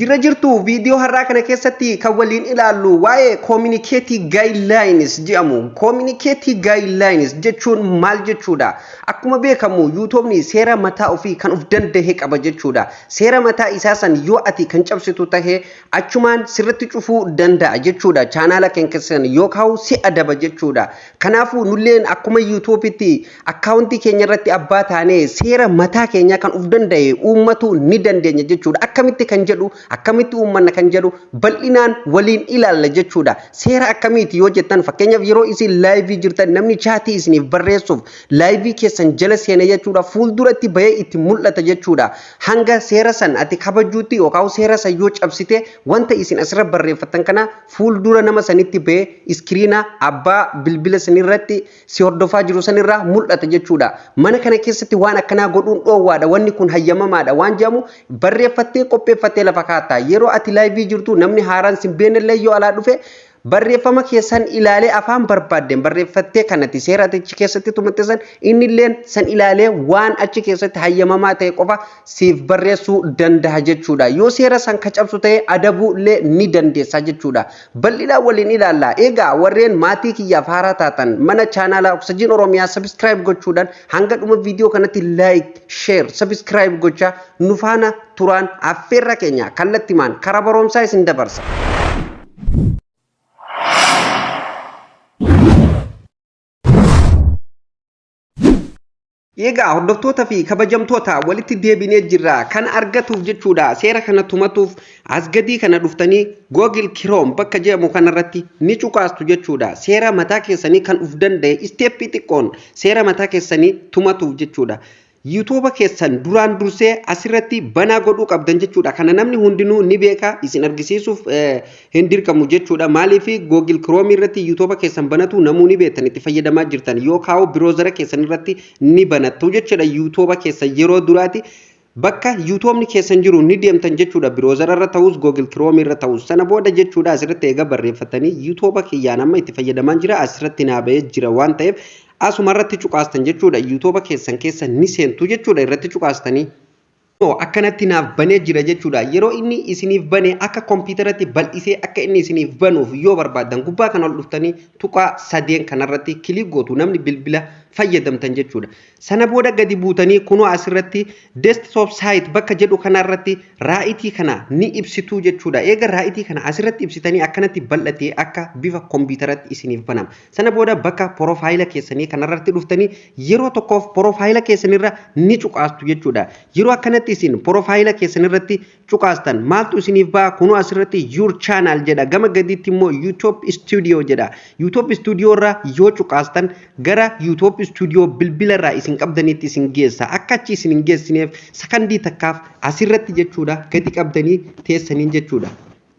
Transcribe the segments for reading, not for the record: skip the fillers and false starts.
Jirra jirtu, viidiyoo har'aa kana keessatti kan waliin ilaallu waa'ee community guidelines jedhamu. Community guidelines jechuun maal jechuudha? Akkuma beekamu, YouTubeni seera mataa ofii kan of danda'e qaba jechuudha. Seera mataa isaa san yoo ati kan cabsitu tahe, achumaan sirritti cufuu danda'a jechuudha. Chaanaala kan keessan yookaan si adaba jechuudha. Kanaafuu nulleen akkuma YouTubeitti akkaawuntii keenya irratti abbaa taanee seera mataa keenyaa kan of danda'e uummatu ni dandeenya jechuudha. Akkamitti kan jedhu, akkamitti uummanna kan jedhu bal'inaan waliin ilaalla jechuudha. Seera akkamiiti yoo jettan, fakkeenyaaf yeroo isin live jirtan namni chatii isiniif barreessuuf live keessan jala seene jechuudha. Fuulduratti bahee itti mul'ata jechuudha. Hanga seera san ati kabajuutti yookaan seera san yoo cabsite, wanta isin asirra barreeffatan kana fuuldura nama sanitti bahee iskiriina abbaa bilbila sanirratti si hordofaa jiru sanirraa mul'ata jechuudha. Mana kana keessatti waan akkanaa godhuun dhoowwaadha. Wanni kun hayyamamaadha waan jedhamu barreeffattee qopheeffattee lafa kaa'atta. Yeroo ati live jirtu namni haaraan sin beennellee yoo alaa dhufe, barreeffama keessan ilaalee afaan barbaaddeen barreeffattee kanatti seera ati achi keessatti tumatte san innilleen san ilaalee waan achi keessatti hayyamamaa ta'e qofa siif barreessuu danda'a jechuudha. Yoo seera san ka cabsu ta'e, adabuu illee ni dandeessa jechuudha. Bal'inaan waliin ilaalla. Egaa warreen maatii kiyyaaf haaraa taatan, mana chaanaalaa Oksijiin Oromiyaa subscribe gochuudhaan hanga dhuma viidiyoo kanatti like, share, subscribe gochaa nu faana turaan affeerra keenya. Kallattimaan karaa barumsaa isin dabarsa. Egaa hordoftoota fi kabajamtoota, walitti deebinee jirra. Kana argatuuf jechuudha, seera kana tumatuuf as gadii kana dhuftanii Google Chrome bakka jedhamu kanarratti ni cuqaastu jechuudha. Seera mataa keessanii kan uf danda'e step xiqqoon seera mataa keessanii tumatuuf jechuudha. YouTube keessan duraan dursee asirratti banaa godhuu qabdan jechuudha. Kana namni hundinuu ni beeka, isin argisiisuuf hin dirqamu jechuudha. Maaliif? Google Chrome irratti YouTube keessan banatu namuu ni beektan, itti fayyadamaa jirtan, yookaan browser keessan irratti ni banattu jechuudha. YouTube keessan yeroo duraati bakka YouTubeni keessan jiru ni deemtan jechuudha. Browser irra ta'us, Google Chrome irra ta'us, sana booda jechuudha, asirratti eega barreeffatanii, YouTube kiyyaan amma itti fayyadamaa jira, asirratti naa bahee jira waan ta'eef asuma irratti cuqaastan jechuudha. YouTube keessan keessa ni seentu jechuudha irratti cuqaastanii. Akkanatti naaf banee jira jechuudha. Yeroo inni isiniif bane, akka kompiitaratti bal'isee akka inni isiniif banuuf yoo barbaaddan, gubbaa kana ol dhuftanii tuqaa sadeen kanarratti click gootu, namni bilbila fayyadamtan jechuudha. Sana booda gadi buutanii kunoo asirratti desktop site bakka jedhu kanarratti right kana ni ibsitu jechuudha. Eega right kana asirratti ibsitanii, akkanatti bal'atee akka bifa kompiitaratti isiniif banama. Sana booda bakka profile keessanii kanarratti dhuftanii yeroo tokkoof profile keessanirra ni cuqaastu jechuudha. Yeroo akkanatti isin profile keessanirratti cuqaastan, maaltu isiniif ba'a? Kunoo asirratti "Your channel" jedha. Gama gadiitti immoo "YouTube Studio" jedha. YouTube Studio irra yoo cuqaastan, gara YouTube Studio bilbila irraa isin qabdanitti isin geessa. Akka achi isin hin geessineef sakandii takkaaf asirratti jechuudha gadi qabdanii teessaniin jechuudha.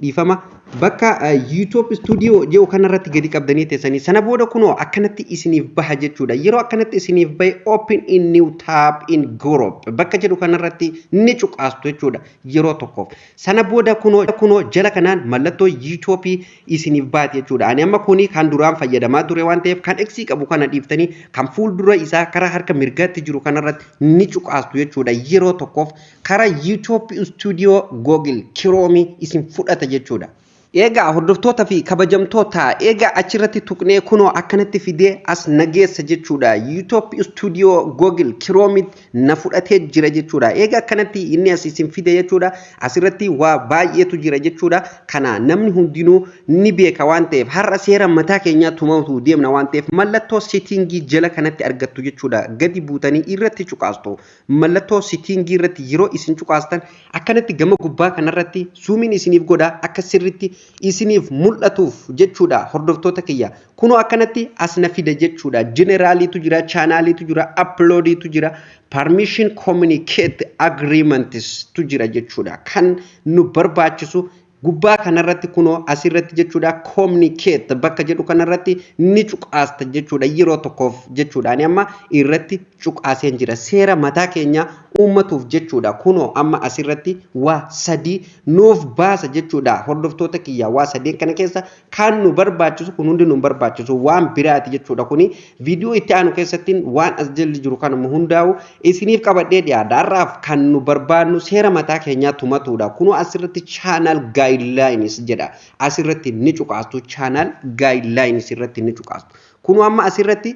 Dhiifama, bakka YouTube Studio jedhu kanarratti gadi qabdanii teessanii, sana booda kunoo akkanatti isiniif baha jechuudha. Yeroo akkanatti isiniif bahe, "Open in new tab in group" bakka jedhu kanarratti ni cuqaastu jechuudha yeroo tokkoof. Sana booda kunoo jala kanaan mallattoo YouTube isiniif baati jechuudha. Ani amma kuni kan duraan fayyadamaa ture waan ta'eef, kan X qabu kana dhiiftanii kan fuuldura isaa karaa harka mirgaatti jiru kanarratti ni cuqaastu jechuudha. Yeroo tokkoof karaa YouTube Studio Google Chrome isin fudhata jechuudha. Egaa hordoftoota fi kabajamtoota, egaa achirratti tuqnee kunoo akkanatti fidee as nageessa jechuudha. YouTube Studio Google Chrome na fudhatee jira jechuudha. Egaa akkanatti inni as isin fide jechuudha. Asirratti waa baay'eetu jira jechuudha. Kana namni hundinuu ni beeka waan ta'eef, har'a seera mataa keenyaa tumamtu deemna waan ta'eef, mallattoo setting jala kanatti argattu jechuudha. Gadi buutanii irratti cuqaastu. Mallattoo setting irratti yeroo isin cuqaastan, akkanatti gama gubbaa kanarratti zoomiin isiniif godha akka sirritti isiniif mul'atuuf jechuudha, hordoftoota kiyya. Kunoo akkanatti as na fida jechuudha. Generaliitu jira, channeliitu jira, uploadiitu jira, permission, community agreements tu jira jechuudha. Kan nu barbaachisu Gubbaa kanarratti kunoo asirratti jechuudha, communicate bakka jedhu kanarratti ni cuqaasta jechuudha yeroo tokkoof jechuudha. Ani amma irratti cuqaaseen jira, seera mataa keenya uummatuuf jechuudha. Kunoo amma asirratti waa sadii nuuf baasa jechuudha. Hordoftoota kiyya, waa sadeen kana keessa kan nu barbaachisu, kun hundi nu barbaachisu, waan biraati jechuudha. Kuni viidiyoo itti aanu keessatti waan as jalli jiru kanuma hundaa'u isiniif qabadhee dhiyaadha. Har'aaf kan nu barbaadnu seera mataa keenyaa tumatuudha. Kunoo asirratti channel guidelines jedha. Asirratti ni cuqaastu, channel guidelines irratti ni cuqaastu. Kunoo amma asirratti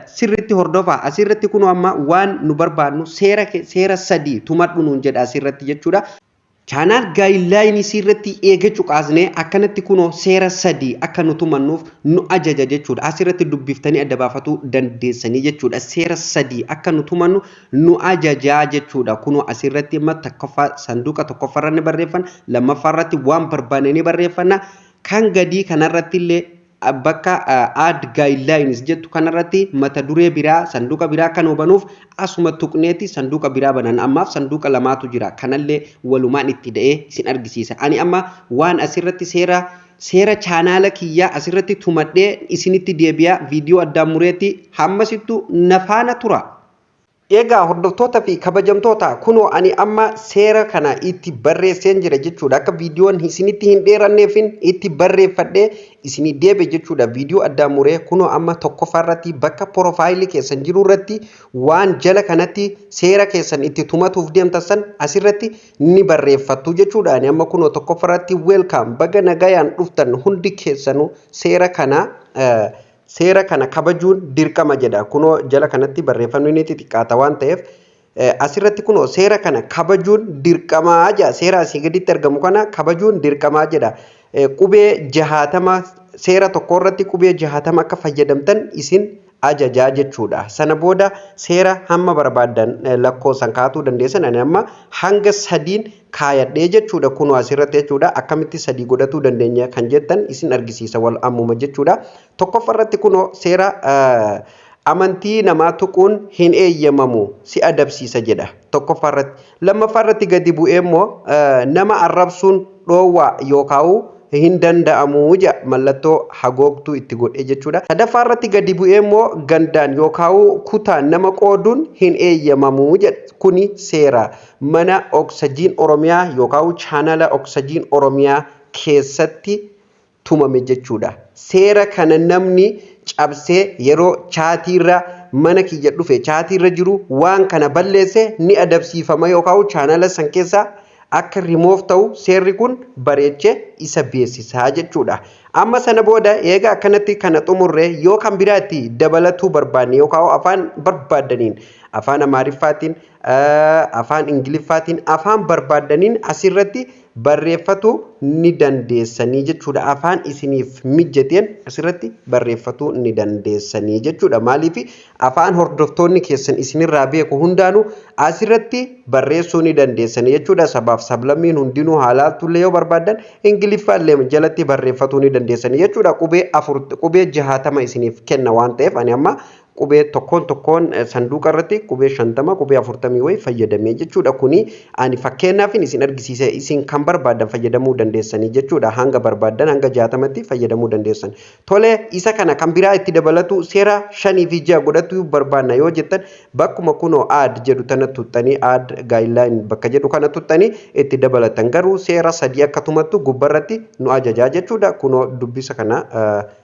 sirritti hordofaa. Asirratti kunoo amma waan nu barbaadnu seera sadii tumadhu nuun jedha asirratti jechuudha. Channel guidelines irratti eega cuqaasnee akkanatti kunoo seera sadii akka nu tumannuuf nu ajaja jechuudha. Asirratti dubbiftanii adda baafatuu dandeessanii jechuudha. Seera sadii akka nu tumannu nu ajajaa jechuudha. Kunoo asirratti amma tokkoffaa, sanduuqa tokkoffaarra ni barreeffanna. Lammaffaarratti waan barbaanne ni barreeffanna. Kan gadii kanarratti illee bakka add guidelines jettu kanarratti mata duree biraa, sanduuqa biraa kan hubanuuf asuma tuqneeti sanduuqa biraa banan. Ammaaf sanduuqa lamaatu jira. Kanallee walumaan itti da'ee isin argisiisa. Ani amma waan asirratti seera chaanaala kiyyaa asirratti tumadhee isinitti deebi'a. Viidiyoo addaan mureetti hammasittu nafaana tura. Egaa hordoftoota fi kabajamtoota, kunoo ani amma seera kana itti barreesseen jira jechuudha. Akka viidiyoon isinitti hin dheeranneefin itti barreeffadhee isinii deebe jechuudha. Viidiyoo addaan muree kunoo amma tokkoffaa irratti bakka porofaayilii keessan jiru irratti waan jala kanatti seera keessan itti tumatuuf deemtan san asirratti ni barreeffattu jechuudha. Ani amma kunoo tokkoffaa irratti "Welcome", baga nagayaan dhuftan hundi keessanuu, seera kana kabajuun dirqama jedha. Kunoo jala kanatti barreeffamni ni xixiqqaata waan ta'eef asirratti kunoo seera kana kabajuun dirqamaa jedha. Seera asii gaditti argamu kana kabajuun dirqamaa jedha. Qubee 60, seera tokko irratti qubee 60 akka fayyadamtan isin ajajaa jechuudha. Sana booda seera hamma barbaaddan lakkoofsan kaa'atuu dandeessan. Ani amma hanga sadiin kaayadhee jechuudha. Kunoo asirratti jechuudha. Akkamitti sadii godhatuu dandeenya kan jettan isin argisiisa wal ammuma jechuudha. Tokkoffaa irratti kunoo seera amantii namaa tuquun hin eeyyamamu, si adabsiisa jedha tokkoffaa irratti. Lammaffaa irratti gadi bu'ee immoo nama arrabsuun dhoowwaa yookaan hin danda'amu jedha, mallattoo hagoogtuu itti godhee jechuudha. Sadaffaa irratti gadi bu'ee immoo gandaan yookaan kutaan nama qooduun hin eeyyamamu jedha. Kuni seera mana Oksajiin Oromiyaa yookaan chaanala Oksajiin Oromiyaa keessatti tumame jechuudha. Seera kana namni cabsee yeroo chaatiirra mana kiyya dhufe, chaatiirra jiru waan kana balleesse, ni adabsiifama yookaan chaanala san keessa akka rimoof ta'u seerri kun bareechee isa beeksisaa jechuudha. Amma sana booda eega akkanatti kana xumurre, yoo kan biraatti dabalatuu barbaanne yookaan afaan barbaaddaniin, afaan Amaariffaatiin, afaan Ingiliffaatiin, afaan barbaaddaniin asirratti barreeffatu ni dandeessanii jechuudha. Afaan isiniif mijateen asirratti barreeffatuu ni dandeessanii jechuudha. Maaliif? Afaan hordoftoonni keessan isinirraa beeku hundaanuu asirratti barreessuu ni dandeessanii jechuudha. Sabaaf sablammiin hundinuu haalaaltullee yoo barbaaddan Ingiliffaallee jalatti barreeffatuu ni dandeessanii jechuudha. Qubee afur, qubee 60 isiniif kenna waan ta'eef, ani amma qubee tokkoon tokkoon sanduuqa irratti qubee 50, qubee 40 wayi fayyadamee jechuudha. Kuni ani fakkeenyaaf isin argisiise, isin kan barbaadan fayyadamuu dandeessanii jechuudha. Hanga barbaadan, hanga 60tti fayyadamuu dandeessan. Tole, isa kana kan biraa itti dabalatu, seera shanii fi ja'a godhachuu barbaanna yoo jettan, bakkuma kunoo add jedhu tana tuxxanii, add guideline bakka jedhu kana tuxxanii itti dabalatan. Garuu seera sadii akka tumattu gubbarratti nu ajajaa jechuudha. Kunoo dubbisa kana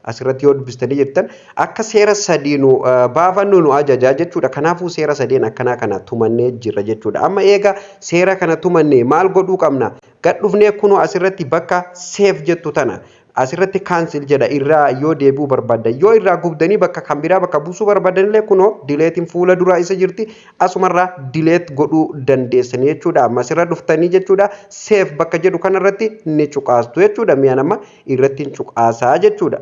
asirratti yoo dubbistanii jirtan, akka seera sadii nu baafannu nu ajajaa jechuudha. Kanaafuu seera sadeen akkanaa kana tumannee jirra jechuudha. Amma eega seera kana tumannee maal godhuu qabna? Gad dhufnee kunoo asirratti bakka save jettu tana, asirratti cancel jedha, irraa yoo deebi'uu barbaaddan, yoo irraa gubdanii bakka kan biraa bakka buusuu barbaadan illee, kunoo deleteiin fuula duraa isa jirti, asumarraa delete godhuu dandeessanii jechuudha. Amma asirra dhuftanii jechuudha, save bakka jedhu kanarratti ni cuqaastu jechuudha. Mi'a nama irratti hin cuqaasaa jechuudha.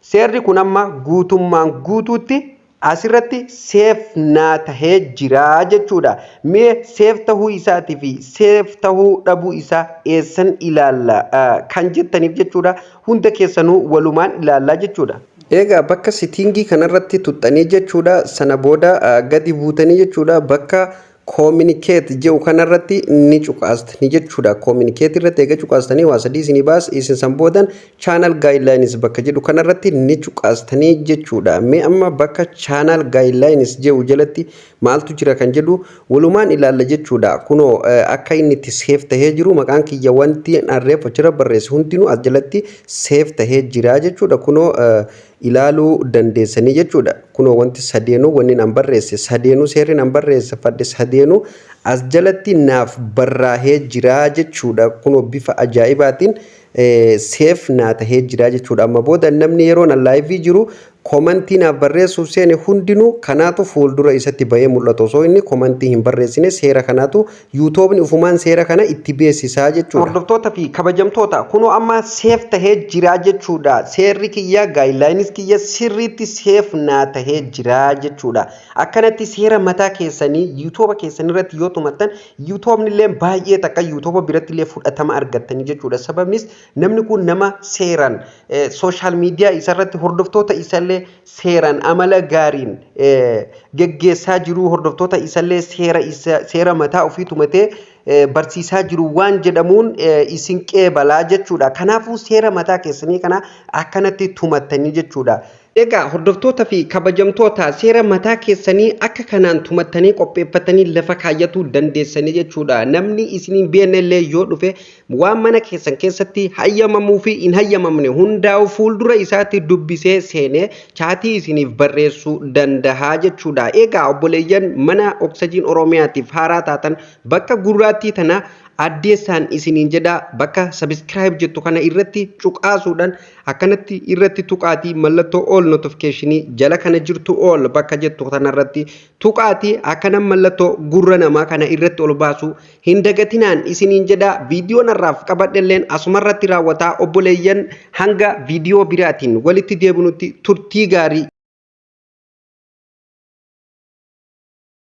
Seerri kun amma guutummaan guutuutti asirratti save naa tahee jira jechuudha. Mee save tahuu isaatii fi save tahuu dhabuu isaa eessan ilaalla kan jettaniif jechuudha. Hunda keessanuu walumaan ilaallaa jechuudha. Egaa bakka settingii kanarratti tuxxanii jechuudha. Sana booda gadi buutanii jechuudha. Bakka Communicate jedhu kanarratti ni cuqaastani jechuudha. Communicate irratti eega cuqaastanii waa sadii isinii baas. Isin san boodan channel guidelines bakka jedhu kanarratti ni cuqaastanii jechuudha. Mee amma bakka channel guidelines jedhu jalatti maaltu jira kan jedhu walumaan ilaalla jechuudha. Kunoo akka inni itti save tahee jiru, maqaan kiyya, wanti arreef achirra barreesse hundinuu as jalatti save tahee jira jechuudha. Kunoo ilaaluu dandeessanii jechuudha. Kunoo wanti sadeenuu, wanni nan barreesse sadeenuu, seerri nan barreesse fadhe sadeenuu as jalatti naaf barraahee jira jechuudha. Kunoo bifa ajaa'ibaatiin save naa tahee jira jechuudha. Amma booda namni yeroo na live jiru comment naaf barreessuuf seene hundinuu kanaatu fuuldura isatti bahee mul'atu. Osoo inni comment hin barreessine seera kanaatu YouTubeni ufumaan seera kana itti beeksisaa jechuudha. Hordoftoota fi kabajamtoota, kunoo amma save tahee jira jechuudha. Seerri kiyya, guidelines kiyya sirriitti save naa tahee jira jechuudha. Akkanatti seera mataa keessanii YouTube keessan irratti yoo tumattan, YouTubeni illee baay'ee takka YouTube biratti illee fudhatama argattanii jechuudha. Sababnis namni kun nama seeraan social media isarratti hordoftoota isallee seeraan amala gaariin geggeessaa jiru, hordoftoota isallee seera seera mataa ofii tumatee barsiisaa jiru waan jedhamuun isin qeebalaa jechuudha. Kanaafuu seera mataa keessanii kana akkanatti tumattanii jechuudha. Egaa hordoftoota fi kabajamtoota, seera mataa keessanii akka kanaan tumattanii qopheeffatanii lafa kaayyatuu dandeessanii jechuudha. Namni isin hin beekne illee yoo dhufe, waan mana keessan keessatti hayyamamuu fi hin hayyamamne hundaa'u fuuldura isaatti dubbisee seenee chat isiniif barreessuu danda'a jechuudha. Egaa obboleeyyan mana Oksajiin Oromiyaatiif haaraa taatan, bakka gurraattii tana addeessaan isiniin jedha, bakka subscribe jettu kana irratti cuqaasuudhaan akkanatti irratti tuqaatii, mallattoo all notification jala kana jirtu all bakka jettu kanarratti tuqaatii, akkana mallattoo gurra namaa kana irratti ol baasu hin dagatinaan isiniin jedha. Viidiyoon har'aaf qabadhelleen asumarratti raawwataa. Obboleeyyan, hanga viidiyoo biraatiin walitti deebinutti turtii gaarii.